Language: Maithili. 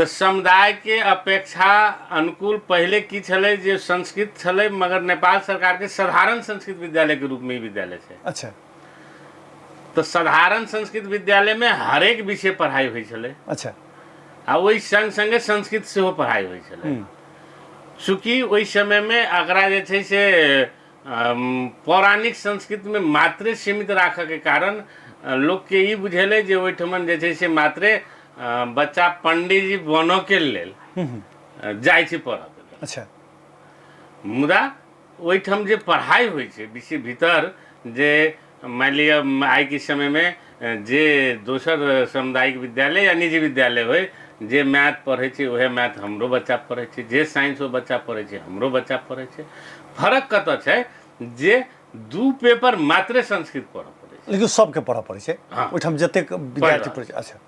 तऽ समुदायके अपेक्षा अनुकूल पहिले की छलै जे संस्कृत छलै, मगर नेपाल सरकारके साधारण संस्कृत विद्यालयके रूपमे ई विद्यालय छै। तऽ साधारण संस्कृत विद्यालयमे हरेक विषय पढ़ाइ होइ छलै। आ ओहि संग संगे संस्कृत सेहो पढ़ाइ होइ छलै। चूँकि ओहि समयमे एकरा जे छै से पौराणिक संस्कृतमे मात्रे सीमित राखऽके कारण लोकके ई बुझेलै जे ओहिठमन जे छै से मात्रे बच्चा पंडीजी बनऽके लेल जाइ छै पढ़ऽके लेल। मुदा ओहिठाम जे पढ़ाइ होइ छै विषय भीतर, जे मानि लिअ आइके समयमे जे दोसर सामुदायिक विद्यालय या निजी विद्यालय होइ, जे मैथ पढ़ै छै उएह मैथ हमरो बच्चा पढ़ै छै, जे साइंस ओ बच्चा पढ़ै छै हमरो बच्चा पढ़ै छै। फरक कतऽ छै जे 2 पेपर मात्रे संस्कृत पढ़ऽ पड़ै छै, लेकिन सबके पढ़ऽ पड़ै छै। ओहिठाम जतेक विद्यार्थी पढ़ै छै।